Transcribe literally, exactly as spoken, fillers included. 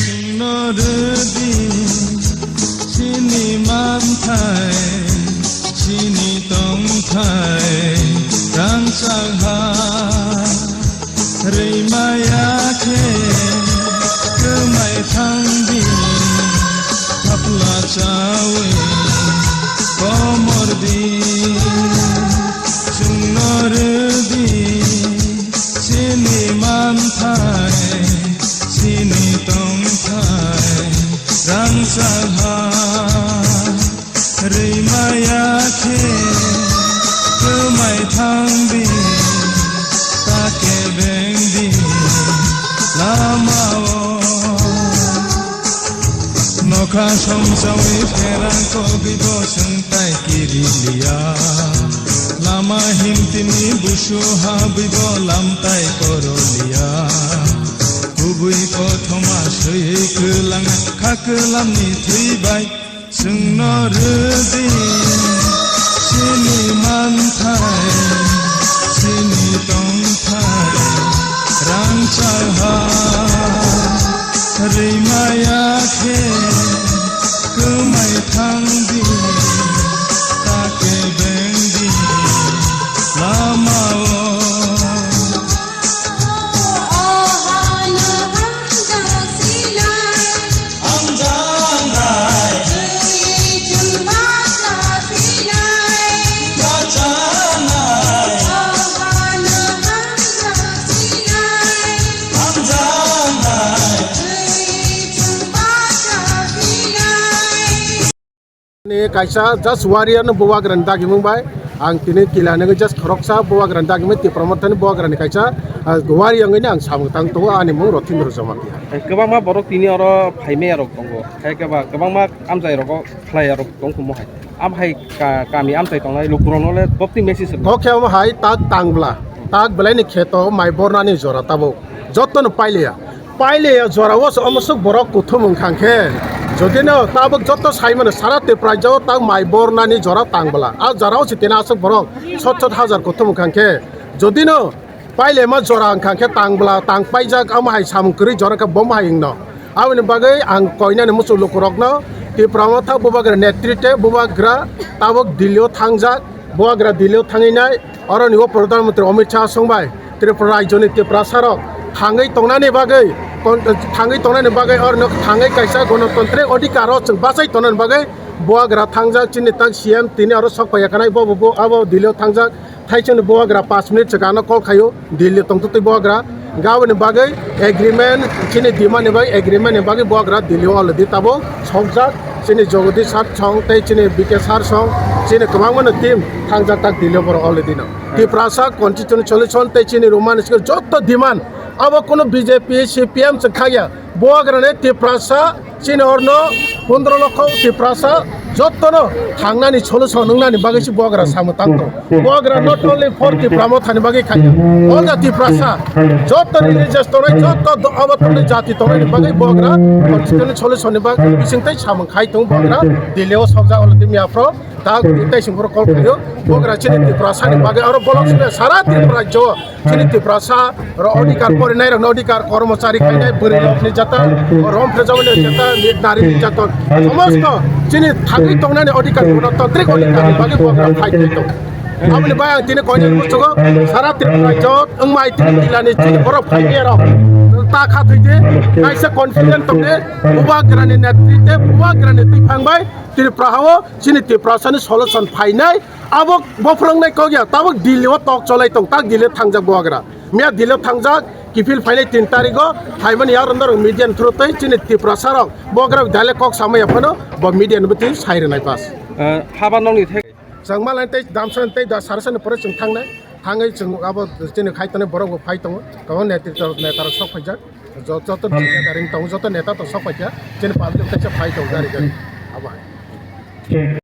Chwngno rwdi chini manthai, chini tongthai rangchak ha. Rwimaya khe kwmai thangdi, thapla chawi komordi. Chwngno rwdi chini manthai, chini tongthai rangchak ha. Rwimaya khe kwmai thangdi, ta kebengdi lamao. Nokha somsawi pherang kogwi bo chwng tai kiri liya. Lama himtini busu habwi bo lam tai koro liya. Kubui kothoma swi kwlang kha kwlamni thwi bai. Chwngno rwdi chini manthai, chini tongthai rangchak ha. Rwimaya khe kwmai thangdi, ta kebengdi lamao. Ni kaisa just warrior no bubagra ni dagimung bai ang tini kila nangwi just khoroksa bubagra ni dagimung Tipra Motha ni bubagra ni kaisa, ah, warrior wngwi ni ang samung tang tongo ani mung Rothindra Jamatia. Kwbangma borok tini oro phaimaya rok tongo, hai khe ba kwbangma amchai rogo khlai rok tong khumo hai. Am hai ka-, kami amchai tongnai lukurok no le bopti message rw. Kok khe omo hai tak tang bla, tak belai ni kheto mai bornani jora tabuk joto no pailiya. Paile ya jora o se omo swk borok kuthum wngkha khe, jodi no tabuk joto sai mano sara Tripura rajyo o tak mai bornani jora tang bwla. A jora o se tini aswk borok sot sot hajar kuthum wngkha khe, jodi no paile ma jora wngkha khe tang bwla, tang paijak, amo hai samung kwrwi jora khe bo hai wngno. Aboni bagwi ang koinani muchung lukurokno Tipra Motha bubagra netritwe bubagra tabuk Delhi o thangjak, bubagra Delhi o thangwi nai. Oroni o Pradhan Mantri Amit Shah songbai Tripura rajyoni Tiprasa rok thangwi tongnani bagwi, kon-, thangwi tongnani bagwi oroni thangwi kaisa gonotontri odhikar o chwng bachai tongnani bagwi bubagra thangjak chini tak C M tini oro sok phaiya kanai bo, bo, bo, abo Delhi o thangjak thaisoni bubagra panch minute swkang no call khaio Delhi tongtwtwi bubagra. Gaboni bagwi agreement, chini demand ni bagwi agreement ni bagwi bubagra Delhi o already tabuk sokjak. Chini Jagadish sir song tei chini B K sir song, chini kwbangma no team thangjak tak Delhi o borok already no. Tiprasa constitution solution tei chini Roman script joto demand abo kuno B J P, C P M se khaya. Bubagra ni Tiprasa chini orno pondro lokho Tiprasa jotono thangnani solution wngnani bagwi se bubagra samung tang tongo. Bubagra not only for Tipra Mothani bagwi khaikha, all the Tiprasa, joto religious tongnai, joto do-, abo tongnai jati tongnai ni bagwi bubagra constitution solution ni bagwi bising tei samung khai tongo bubagra Delhi o sokjak olo tei miya phro tak tei sing phro call khaio bubagra chini Tiprasa ni bagwi aro bolok sini sara Tripura rajyo chini Tiprasa rok odhikar porinai rokno odhikar kormochari khainai bwrwi rokni jata, rom phejabani jata, nari ni jata, somosto chini thangwi tongnani odhikar, gonotantrik odhikar ni bagwi bubagra fight khai tongo. Aboni bai ang tini koinai muchugo sara Tripura jot wngmai tini jilani chini borok phaikhe rok ta kha thwide, kaisa confident tongne Bubagrani netrite Bubagrani twiphang bai Tripura hao chini Tiprasani solution phainai. Abo bophrongnai kok ya, tabuk Delhi o tok cholai tong, tak Delhi thangjak Bubagra. Miya Delhi thangjak, kiphil phainai tin tarikh o, phaimani yaron dorong media ni through tei chini Tiprasa rok Bubagra dale kok samaya phano bo media ni bwtwi sai rwnai pass. Eh, haba nokni thek. Changma line tei damsa tei da sarasa ni pore chwng thangnai. Thangwi chwng abo chini khai tongnai borok bo phai tongo. Kwbang netrito neta rok sok phaijak. Jo-, joto neta ring tongo, joto neta to sok phaikha. Chini public kaisa phai tongo gari gari. Abo hai.